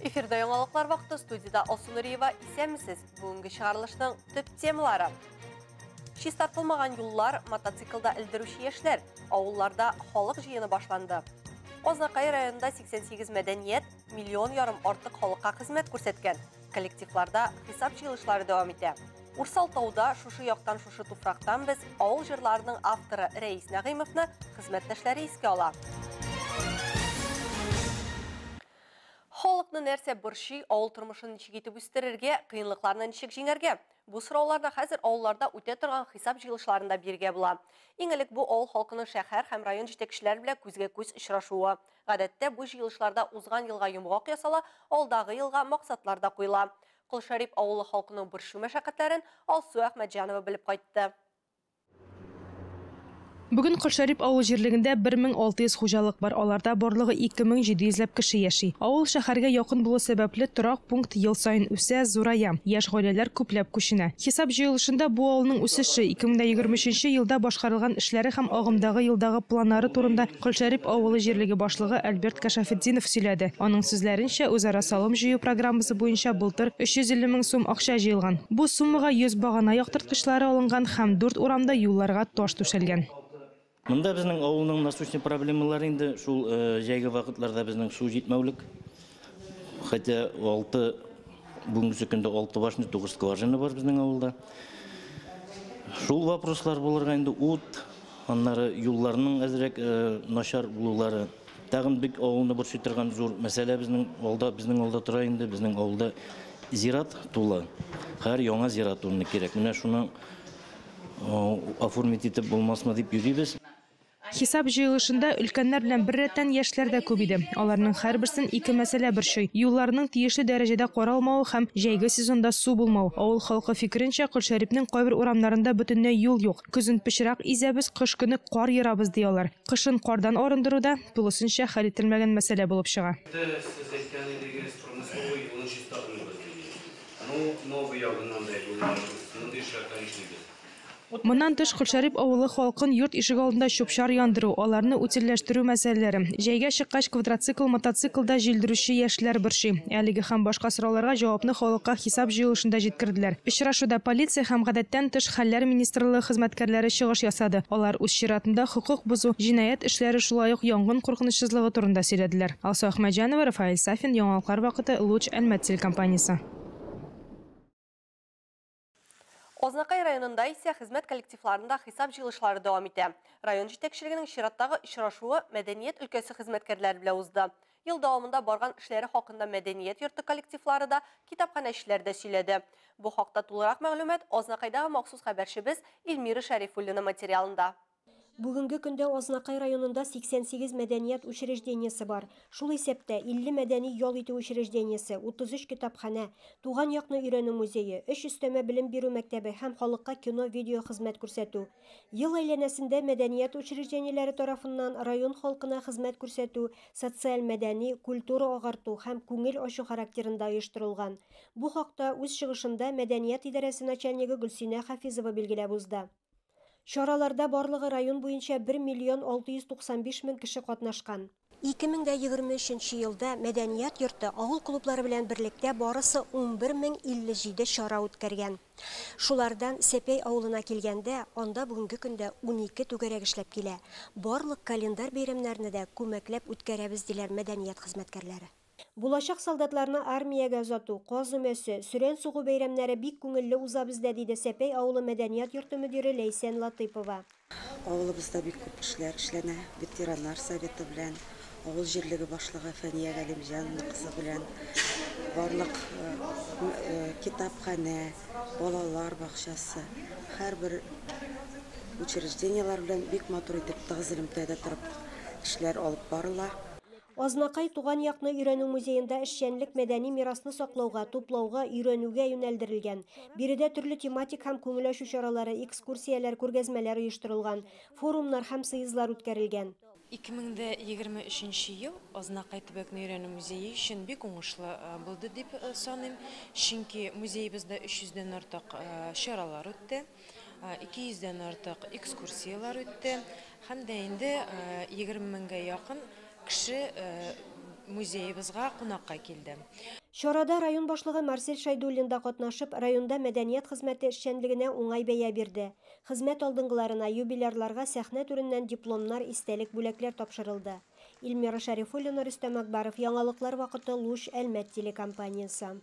Эфирда яңалыклар вакыты, студияда Алсу Нуриева. Исәнмесез. Бүгенге чыгарылышның төп темалары. Чистартылмаган юллар, мотоциклда элдерүче яшьләр, авылларда халык җыены башланды. Азнакай районында 88 мәдәният 1,5 миллион артык халыкка хезмәт күрсәткән. Коллективларда хисап җыелышлары дәвам итә. Урсал тауда шушы яктан, шушы туфрактан без авыл җырларының авторы Рәис Нәгыймовны хезмәттәшләре искә ала. Халыкны нәрсә борчый, авыл тормышын ничек итеп үстерергә, кыенлыкларны ничек җиңәргә? Бу сорауларны хәзер авылларда үтә торган хисап җыелышларында бирергә була. Иң элек бу авыл халкының шәһәр һәм район җитәкчеләре белән күзгә-күз очрашуы. Гадәттә бу җыелышларда узган елга йомгак ясала, алдагы елга максатлар да куела. Колшәрип авылы халкының борчу мәшәкатьләрен Алсу Әхмәтҗанова белеп кайтты. Бүген Колшәрип авыл җирлегендә 1600 хуҗалык бар, аларда барлыгы 2700 ләп кеше яши. Авыл шәһәргә якын булу сәбәпле торак пункт ел саен үсә, зурая. Яшь гаиләләр күпләп күченә. Хисап җыелышында бу авылның үсеше, 2023 елда башкарылган эшләре һәм агымдагы елдагы планнары турында Колшәрип авылы җирлеге башлыгы Альберт Кашафетдинов сөйләде. Аның сүзләренчә, үзара салым җыю программасы буенча былтыр 350 мең сум акча җыелган. Бу суммага 100 багана яктырткычлары алынган һәм 4 урамда юлларга таш түшәлгән. Монда безнең авылның насущный проблемалары инде шул җәйге вакытларда безнең су җитмәүлек. Хотя 6, бүгенге көндә 6 башня, 9 скважина бар безнең авылда. Шул вопрослар булырга инде ут, аннары юлларның әзрәк начар булулары. Тагын бик авылны борчый торган зур мәсьәлә безнең алда тора инде, безнең авылда зират тулы. Һәр яңа зират урыны кирәк. Менә шуны оформить итеп булмасмы дип йөрибез. Хисап җыелышында өлкәннәр белән беррәттән яшьләр дә күп иде. Аларның һәрберсен ике мәсьәлә борчый. Юлларның тиешле дәрәҗәдә каралмавы һәм җәйге сезонда су булмау. Авыл халкы фикеренчә, Колшәрипнең кайбер урамнарында бөтенләй юл юк. Көзен пычрак изәбез, кыш көне кар ерабыз, ди алар. Кышын кардан арындыру да тулысынча хәл ителмәгән мәсьәлә булып чыга. Сез әйткән идегез, промысловый юлын чистартмыйбыз дип. Ну, новый ягыннан да мондый эшләр, конечно, без. Моннан тыш, Колшәрип авылы халкын йорт ишегалдында чүп-чар яндыру, аларны утильләштерү мәсьәләләре, җәйгә чыккач квадроцикл, мотоциклда җилдерүче яшьләр борчый. Әлеге һәм башка сорауларга җавапны халыкка хисап җыелышында җиткерделәр. Очрашуда полиция һәм гадәттән тыш хәлләр министрлыгы хезмәткәрләре чыгыш ясады. Алар үз чиратында хокук бозу, җинаять эшләре, шулай ук янгын куркынычсызлыгы турында сөйләделәр. Алсу Әхмәтҗанова, Рафаэль Сафин, Яңалыклар вакыты, Луч, Әлмәт телекомпаниясе. Азнакай районында исә хезмәт коллективларында хисап җыелышлары дәвам итә. Район җитәкчелегенең чираттагы очрашуы мәдәният өлкәсе хезмәткәрләре белән узды. Ел дәвамында барган эшләре хакында мәдәният йорты коллективлары да, китапханәчеләр дә сөйләде. Бу хакта тулырак мәгълүмат Азнакайдагы махсус хәбәрчебез Эльмира Шәрифуллина материалында. Бүгенге көндә Азнакай районында 88 мәдәният учреждениесе бар. Шул исәптә 50 мәдәни ял итү учреждениесе, 33 китапханә, туган якны өйрәнү музее, 3 өстәмә белем бирү мәктәбе һәм халыкка кино-видео хезмәт күрсәтү. Ел әйләнәсендә мәдәният учреждениеләре тарафыннан район халкына хезмәт күрсәтү социаль-мәдәни, культура агарту һәм күңел ачу характерында оештырылган. Бу хакта үз чыгышында мәдәният идарәсе начальнигы Гөлсинә Хафизова билгеләп узды. Чараларда барлыгы район буенча 1 695 000 кеше катнашкан. 2023 елда мәдәният йорты авыл клублары белән берлектә барысы 11057 чара үткәргән. Шулардан Сәпәй авылына килгәндә, анда бүгенге көндә 12 түгәрәк эшләп килә. Барлык календарь бәйрәмнәрне дә күмәкләп үткәрәбез, диләр мәдәният хезмәткәрләре. Булачак солдатларны армиягә озату, каз өмәсе, сөрән сугу бәйрәмнәре бик күңелле уза бездә, диде Сәпәй авылы мәдәният йорты мөдире Ләйсән Латыйпова. Авылыбызда бик күп эшләр эшләнә. Ветераннар советы белән, авыл җирлеге башлыгы Фәния Галимҗанова кызы белән барлык китапханә, балалар бакчасы, һәрбер учреждениеләр белән бик матур итеп тыгыз элемтәдә торып эшләр алып барыла. Азнакай туган якны өйрәнү музеенда эшчәнлек мәдәни мирасны саклауга, туплауга, өйрәнүгә юнәлдерелгән. Биредә төрле тематик һәм күңел ачу чаралары, экскурсияләр, күргәзмәләр оештырылган, форумнар һәм съездлар үткәрелгән. 2023 ел Азнакай төбәкне өйрәнү музее өчен бик уңышлы булды дип саныйм, чөнки музеебызда 300дән артык чаралар үтте, 200дән артык экскурсияләр үтте һәм дә инде 20 меңгә якын кеше музеебызга кунакка килде. Чарада район башлыгы Марсель Шайдуллин да катнашып, районда мәдәният хезмәте эшчәнлегенә уңай бәя бирде. Хезмәт алдынгыларына, юбилярларга сәхнә түреннән дипломнар, истәлек бүләкләр тапшырылды. Эльмира Шәрифуллина, Рөстәм Акбаров, Яңалыклар вакыты, Луч, Әлмәт телекомпаниясе.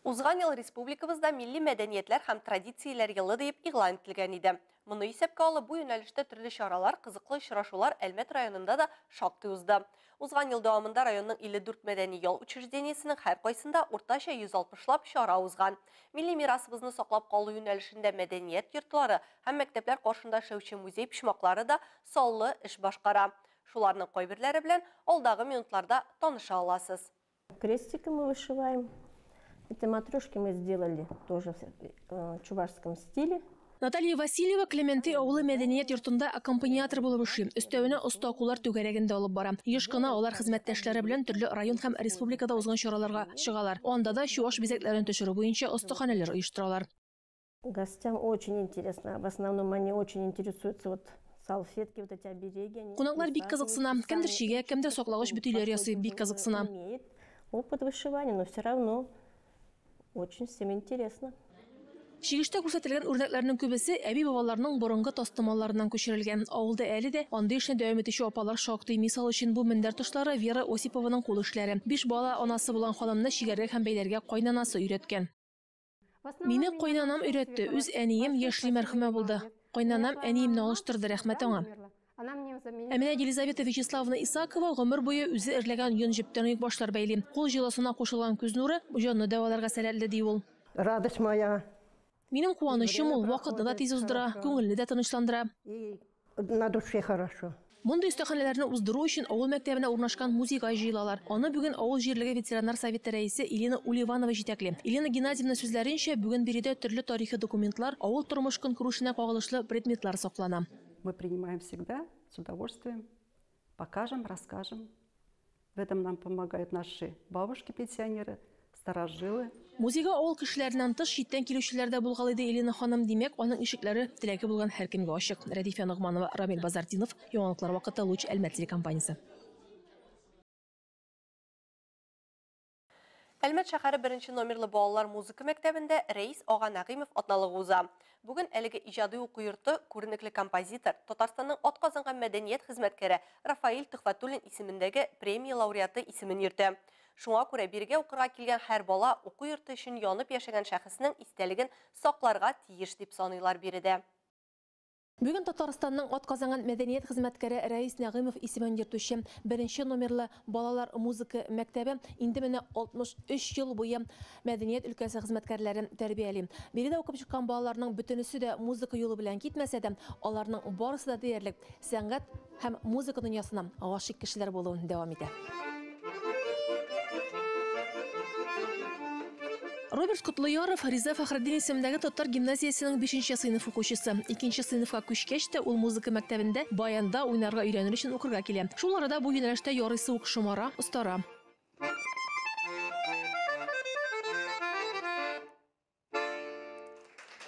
Узган ел республикабызда милли мәдәниятләр һәм традицияләр елы дип игълан ителгән иде. Моны исәпкә алып, бу юнәлештә төрле чаралар, кызыклы очрашулар Әлмәт районында да шактый узды. Узган ел дәвамында районның 54 мәдәни ял учреждениесенең һәркайсында уртача 160лап чара узган. Милли мирасыбызны саклап калу юнәлешендә мәдәният йортлары һәм мәктәпләр каршында эшләүче музей почмаклары да саллы эш башкара. Шуларның кайберләре белән алдагы минутларда таныша аласыз. Крестики мы вышиваем. Эти матрешки мы сделали тоже в чувашском стиле. Наталья Васильева Клементы авылы мәдәният йортында аккомпаниатор булып эшли. Өстәвенә оста куллар түгәрәген дә алып бара. Еш кына алар хезмәттәшләре белән төрле район һәм республикада узган чараларга чыгалар. Анда да чуваш бизәкләрен төшерү буенча остаханәләр оештыралар. Гостям очень интересно. В основном они очень интересуются вот салфетки, вот эти обереги. Кунаклар бик кызыксына. Кемдер чигә, кемдер саклагыч бөтиләр ясый, бик кызыксына. Опыт вышивания, но все равно очень всем интересно. Чигештә күрсәтелгән үрнәкләрнең күбесе әби-бабаларның борынгы тастымалларыннан күчерелгән. Авылда әле дә андый эшне дәвам итүче апалар шактый. Мисал өчен, бу мендәр тышлары Вера Осипованың кул эшләре. 5 бала анасы булган ханымны чигәргә һәм бәйләргә кайнанасы өйрәткән. Мине кайнанам өйрәтте. Үз әнием яшьли мәрхүмә булды. Кайнанам әниемне алыштырды, рәхмәт аңа. Ә менә Елизавета Вячеславовна Исакова гомер буе үзе эрләгән йон җептән оекбашлар бәйли. Кул җылысына кушылган күз нуры җанны дәваларга сәләтле, ди ул. Радость моя. Минем куанычым ул вакытны да тиз уздыра, күңелне дә тынычландыра. На душе хорошо. Мондый остаханәләрне уздыру өчен авыл мәктәбенә урнашкан музейга җыелалар. Аны бүген авыл җирлеге ветераннар советы рәисе Елена Уливанова җитәкли. Елена Геннадьевна сүзләренчә, бүген биредә төрле тарихи документлар, авыл тормыш көнкүрешенә кагылышлы предметлар саклана. Мы принимаем всегда с удовольствием, покажем, расскажем. В этом нам помогают наши бабушки-пенсионеры, старожилы. Музейга авыл кешеләреннән тыш читтән килүчеләр дә булгалый, ди Елена ханым. Димәк, аның ишекләре теләге булган һәркемгә ачык. Рәдифә Ногманова, Рамил Базартдинов, Яңалыклар вакыты, Луч, Әлмәт телекомпаниясе. Әлмәт шәһәре беренче номерлы балалар музыка мәктәбендә Рәис ага Нәгыймов атналыгы уза. Бүген әлеге иҗади уку йорты күренекле композитор, Татарстанның атказанган мәдәният хезмәткәре Рафаил Төхвәтуллин исемендәге премия лауреаты исемен йөртә. Шуңа күрә бирегә укырга килгән һәр бала уку йорты өчен янып яшәгән шәхеснең истәлеген сакларга тиеш дип саныйлар биредә. Бүген Татарстанның атказанган мәдәният хезмәткәре Рәис Нәгыймов исемен йөртүче беренче номерлы балалар музыка мәктәбе инде менә 63 ел буе мәдәният өлкәсе хезмәткәрләрен тәрбияли. Биредә укып чыккан балаларның бөтенесе дә музыка юлы белән китмәсә дә, аларның барысы да диярлек сәнгать һәм музыка дөньясына гашыйк кешеләр булуын дәвам итә. Роберт Котлыяров Риза Фәхретдин исемендәге татар гимназиясенең 5нче сыйныф укучысы. 2нче сыйныфка күчкәч тә ул музыка мәктәбендә баянда уйнарга өйрәнер өчен укырга килә. Шул арада бу юнәлештә ярыйсы ук шомара, остара.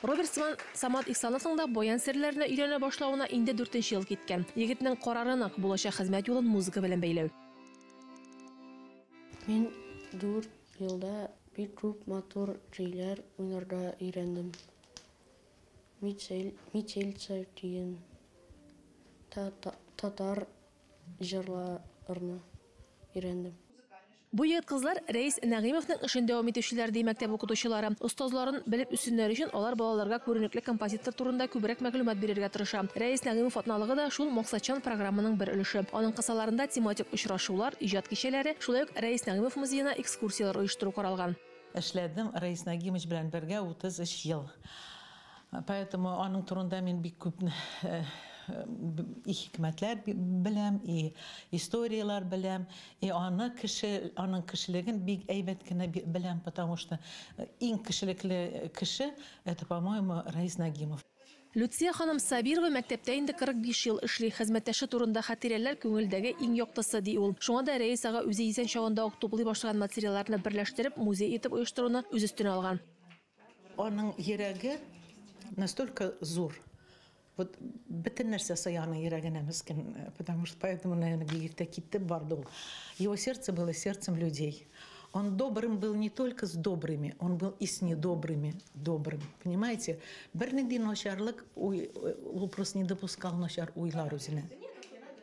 Роберт сыман Самат Ихсановның да баян серләренә өйрәнә башлавына инде 4нче ел киткән. Егетнең карары нык, булачак хезмәт юлын музыка белән бәйләү. Мин 4 елда бик күп матур көйләр уйнарга өйрәндем. Мительца көен, татар җырларны өйрәндем. Бу егет кызлар Рәис Нәгыймовның эшен дәвам итүчеләр, ди мәктәп укытучылары. Остазларын белеп үссеннәр өчен алар балаларга күренекле композитор турында күбрәк мәгълүмат бирергә тырыша. Рәис Нәгыймов атналыгы да шул максатчан программаның бер өлеше. Аның кысаларында тематик очрашулар, иҗат кичәләре, шулай ук Рәис Нәгыймов музеена экскурсияләр оештыру каралган. Эшләдем Рәис Нәгыймович белән бергә 33 ел. Поэтому аның турында мин бик күп и хикмәтләр беләм, и историялар беләм, и аны кеше, аның кешелеген бик әйбәт кенә беләм, потому что иң кешелекле кеше это, по-моему, Раис Нагимов. Люция ханым Сабирова мәктәптә инде 45 ел эшли. Хезмәттәше турында хатирәләр күңелдәге иң яктысы, ди ул. Шуңа да Рәис ага үзе исән чагында ук туплый башлаган материалларны берләштереп, музей итеп оештыруны үз өстенә алган. Аның йөрәге настолько зур, Вот бөтен нәрсә сыя аның йөрәгенә, мескен, потому что поэтому, наверное, бик иртә китеп барды ул. Его сердце было сердцем людей. Он добрым был не только с добрыми, он был и с недобрыми добрым. Понимаете? Бернинди начарлык ул просто не допускал начар уйлар үзенә.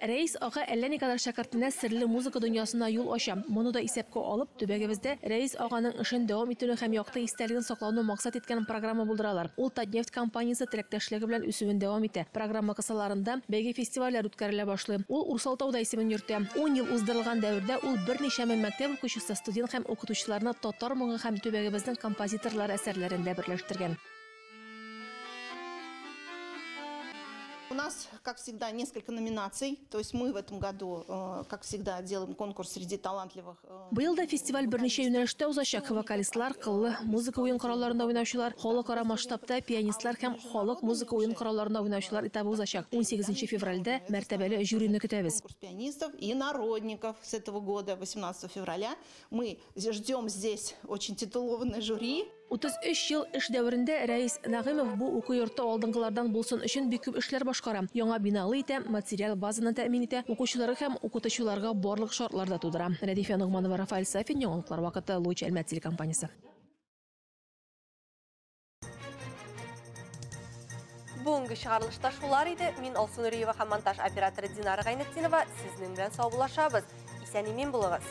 Рәис ага әллә никадәр шәкертенә серле музыка дөньясына юл ача. Моны да исәпкә алып, төбәгебездә Рәис аганың эшен дәвам итүне һәм якты истәлеген саклауны максат иткән программа булдыралар. Ул Татнефть компаниясе теләктәшлеге белән үсүен дәвам итә. Программа кысаларында бәйге фестивальләр үткәрелә башлый. Ул Урсалтауда исемен йөртә. 10 ел уздырылган дәвердә ул берничә мең мәктәп укучысы, студент һәм укытучыларны татар моңы һәм төбәгебезнең композиторлары әсәрләрендә берләштергән. У нас, как всегда, несколько номинаций. То есть мы в этом году, как всегда, делаем конкурс среди талантливых. Быел да фестиваль берничә юнәлештә узачак. Вокалистлар, кыллы музыка уен коралларында уйнаучылар, халыкара масштабта пианистлар һәм халык музыка уен коралларында уйнаучылар этабы узачак. 18 февральдә мәртәбәле жюрины көтәбез. Конкурс пианистов и народников с этого года, 18 февраля. Мы ждем здесь очень титулованное жюри. 33 ел эш дәверендә Рәис Нәгыймов бу уку йорты алдынгылардан булсын өчен бик күп эшләр башкара. Яңа биналы итә, материаль базаны тәэмин итә, укучыларга һәм укытучыларга барлык шартлар да тудыра. Рәдифә Ногманова, Рафаэль Сафин, Яңалыклар вакыты, Луч Әлмәт телекомпаниясе. Бүгенге чыгарылышта шулар иде. Мин Алсу Нуриева һәм монтаж операторы Динара Гайнетдинова сезнең белән саубуллашабыз. Исән-имин булыгыз.